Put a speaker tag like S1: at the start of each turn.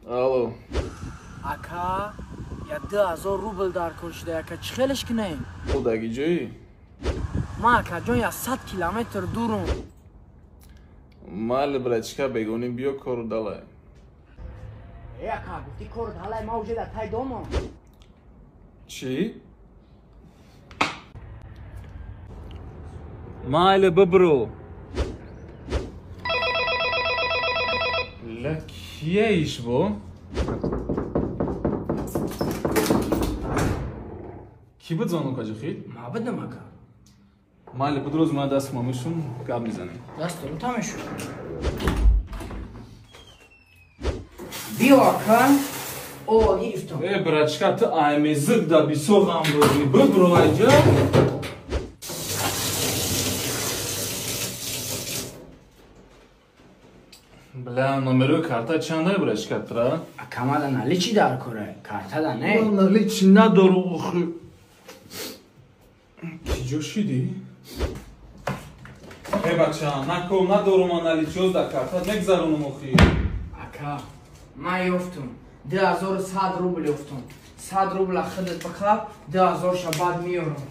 S1: Алло.
S2: Ака, я 2000 рубл дар кор шуда, ака чӣ хелеш кунем?
S1: Худаги ҷои?
S2: Ман ака ҷон я 100 километр дурум.
S1: Майли брачка бегонӣ биё кору далай.
S2: Э ака, гуфтӣ кору далай, ман уже дар тай домам.
S1: Чӣ? Майли бибро. Ла кия иш бо? Ки буд звонок аҷихил?
S2: Ма будам ака.
S1: Майли буд рӯз ман даст мамишум гап мезанем.
S2: Дастам тамешу. Биё ака. О, гирифтам.
S1: Э, брачка, ту аймезик да бисёр ғам дорӣ. Бибро айҷа. Бля, номерои карта чанда брачка тра?
S2: Ака мада наличи дар кора. Карта да не.
S1: Наличи надору охи. Киҷо шидӣ? Э бача, нако надорум наличиоз дар карта мегзаронум охи.
S2: Ака, ман ёфтум. 2100 рубл ёфтум. 100 рубла худат бихаб, 2000 ша баъд меёрам.